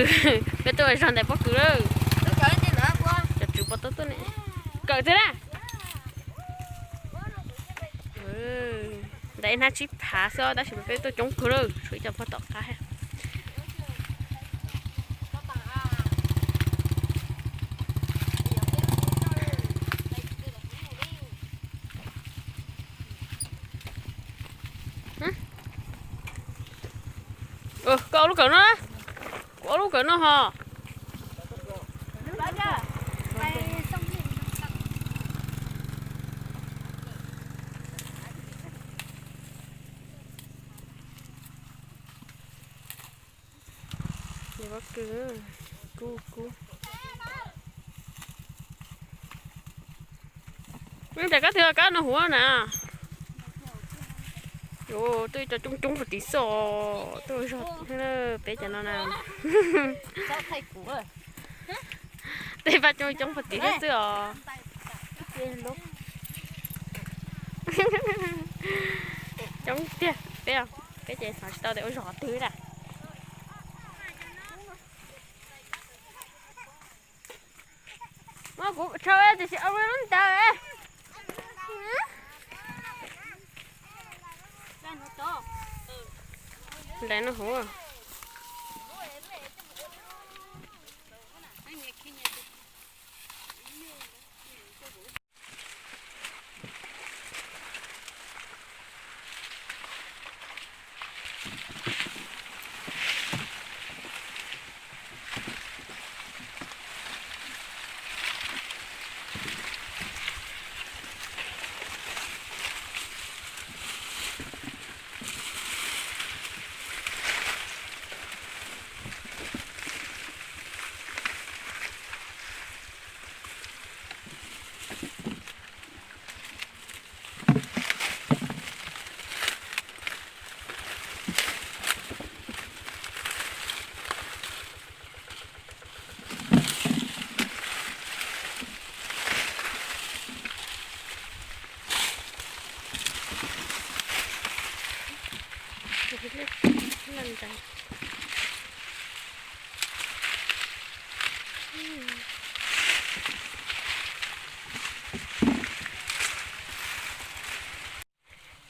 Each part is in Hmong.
Peb tuaj ua zog ntawm pob kws lawm. Cov tswv pov tau tuaj ne. Kawm twg na? Ntawm ib hnab tsib phav xwb tab sis mas peb tuaj coob kawg lawm, tshuav ib co pog tom qab. Koj ob lub kawm no, kuv ob lub kawm no ho. Kub kub. Ntawm kab twg kab no huv na. Tuaj ib co coob coob puag tim xwb os, tuaj zog peb cov no na. Tej paj coob coob puag tim xwb os. Coob tiag peb, peb ces xav tsis tau tias ua zog qhov twg na. Kuv tshau tiam sis ua lub ntawd. Ntawd no huv.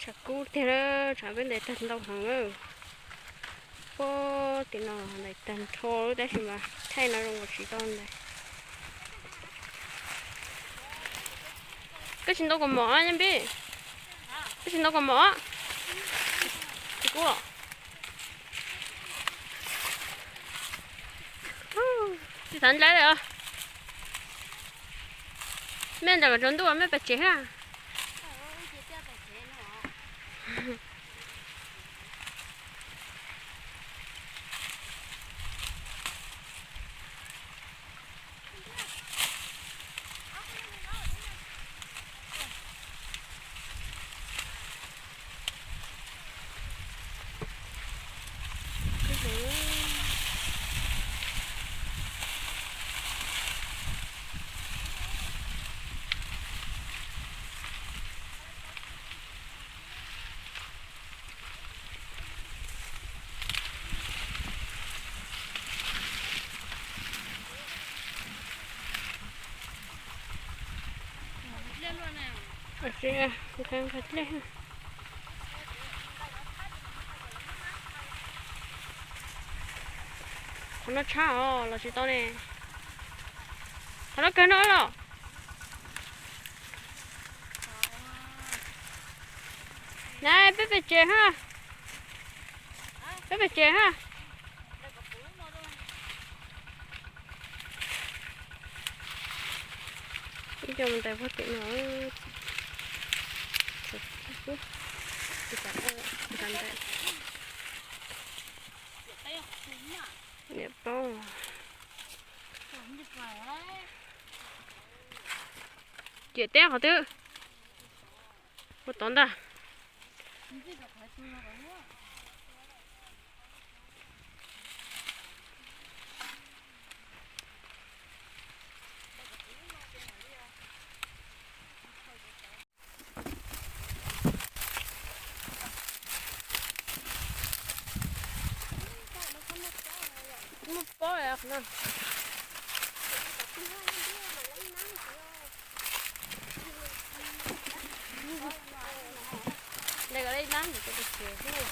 Tshav kub tiag, tshav peb ntais tag ntau heev. Puag tim no ntais tag nrho tab sis mas thaij no zoo nkaus tsis tau ntais. Koj tsis ntau kaus mom nyob npib? Koj tsis ntau kaus mom? Tsis kub. Tsis txhob ntsib li os. Mej nram kom tsaus ntuj mej pais tsev hab. Qhov no tshab os, los tsis tau ne. Qhov no kawg no los. Na, peb pem tsev ha. Peb pem tsev ha. Ib co mus ntais puag tim no. Niam paub. Ciam teb qhov twg? Ua tod ntag. Muaj pob no. Dej ko dej nab ntawm cov pes tsev xwb.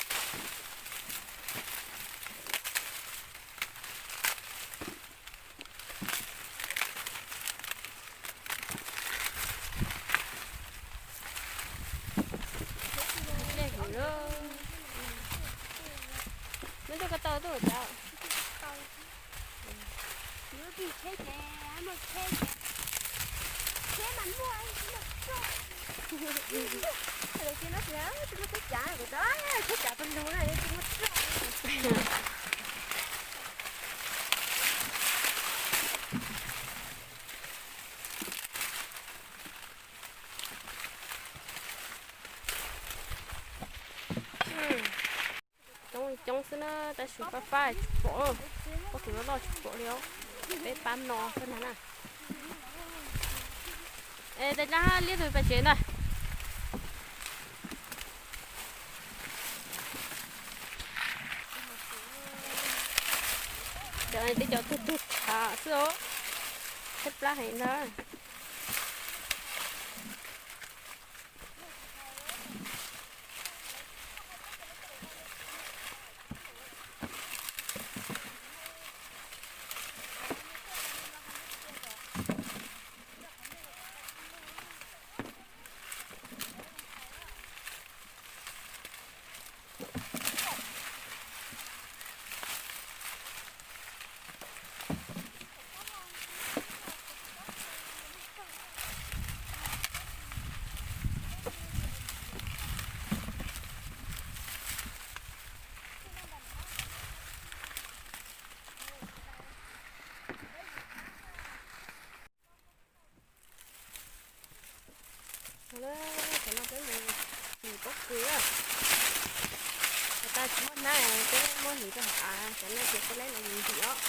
Dej hwv lawm. Muab coj ko taw tuaj cas. Coob coob xwb na, tab sis fab fab tsis pom, pob kws loj loj tsis pom li os. Peb pab no xwb ntag na. Es tais dlaab liab tug pes tsev ntag. Cov no tej cov tug tug tshav xwb os, tshaib plab heev ntag. Cov no peb mus sim pob kws, tas tsis muaj hnab peb muab hliv rau hauv av, cov no ces peb laib los mus ntim os.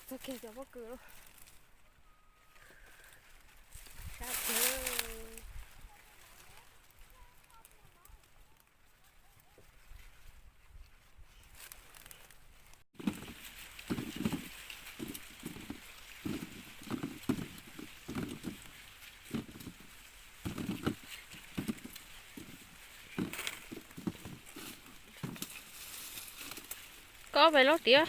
Txog kiag cov pob kws lawm. Sab tiag. Koj pem laub tiab.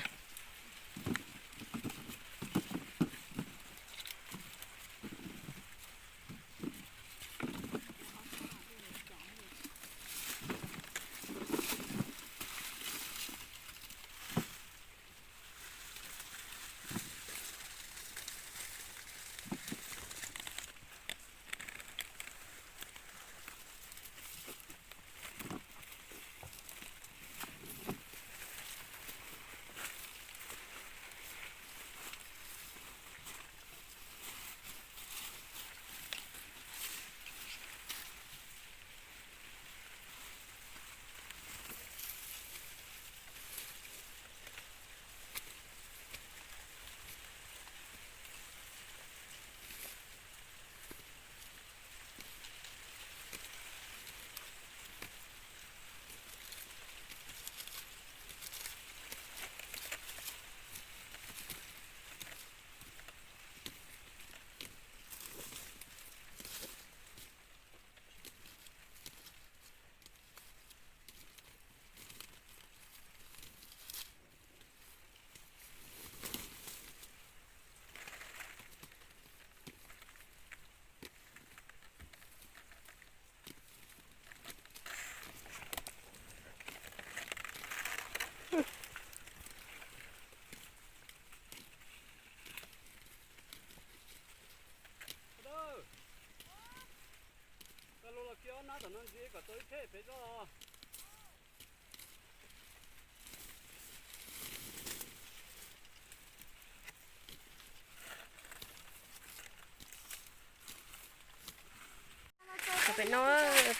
Los kiag ob nab tom no ntxiv kom tau ib pheb pem zoj. Pem no,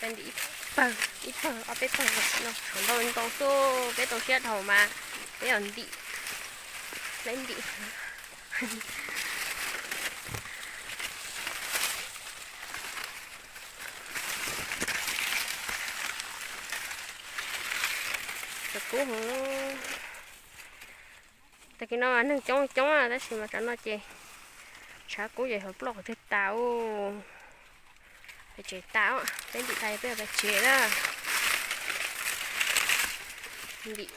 pem ntim ib pawg, ib pawg ob peb pawg no, thaum ntau ntau xwb, peb tau siab dhau mas peb yuav ntim, peb ntim. Cov kub, tag kis no neeg coob coob tab sis mas tsam no ces tshav kub ces hauv ploj qhov twg tas ub. Peb tsev tas, peb ntim tas peb pais tsev na. Ntim,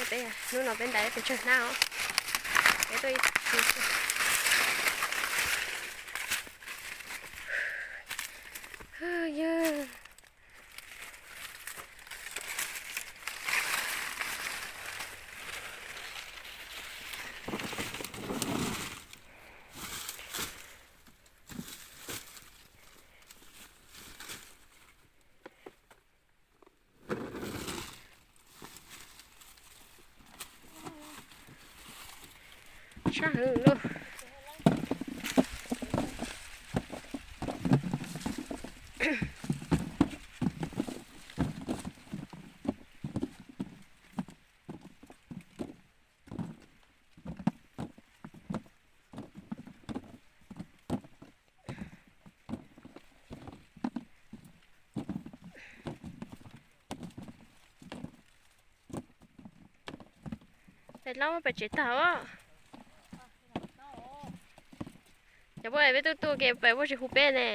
peb hnub no peb ntais pes tsawg hnab os. Peb tuaj ib, yog sab heev lauj. Peb lab muab pem tsev tag os. Cov poj es peb tuaj tuaj ke pem puab tsis hu peb ne.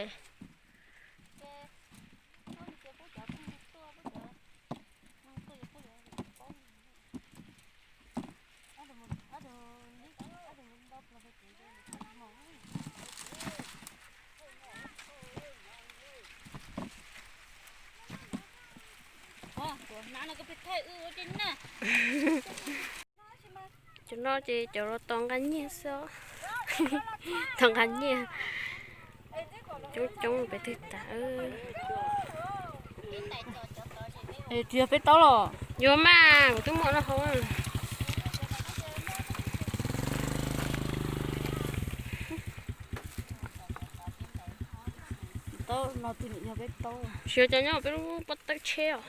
Cov no ces cov los tos nqa nyiaj xwb os. Tos nqa nyiaj. Coob coob peb twg tas. Tsis yog peb taub los? Yuav mas, kuv twb muaj no hauv. Taub no twg niam yog peb taub? Tsis yog cov nyob peb lub pob tawb tsheb os.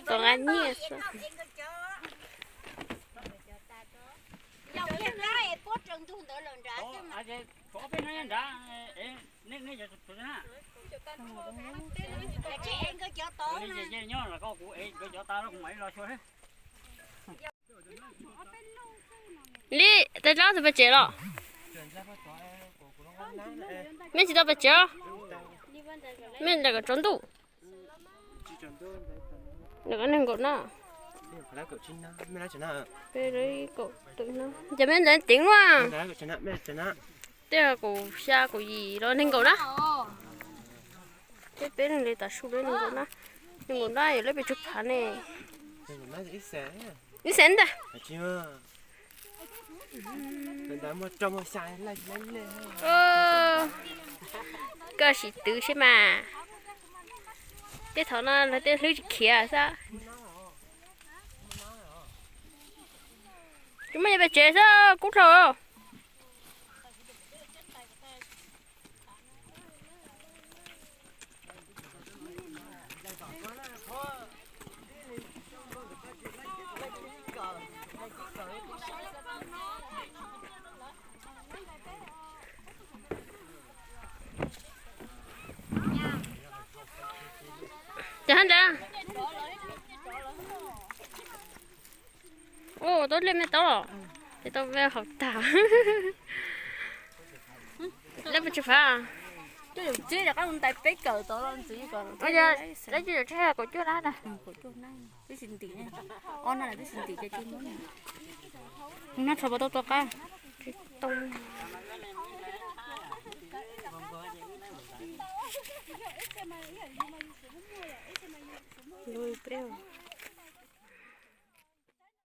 Tos nqa nyiaj xwb. Li, tej dlaab tsis pem tsev los? Mej tsis tau pem tsev los? Mej nram kom tsaus ntuj. Nram nees nkaum na. Peb kaum tawm na. Ces mej nram teev na. Tej kaum xya kaum yim los nees nkaum na. Peb peb leeg li tas su li nees nkaum na. Nees nkaum na yog lawv pes tsawg phav ne? Ib xees ntag. Koj sim twv seb mas. Tej thaum no lawv tej hlwb tsis khiav xwb. Tsis muaj yog pem tsev xwb, kub dhau. Ces hab ntawd. Ua tau dlej me taub los? Ces tau me haus tag. Lab pes tsawg phav? Lab cuj yog tsib phav kaum cuaj lab na. Ob na twb tsis ntim ces tsis muab. Nab tsho puas tau tua qab? Tsis tau. Lub peb.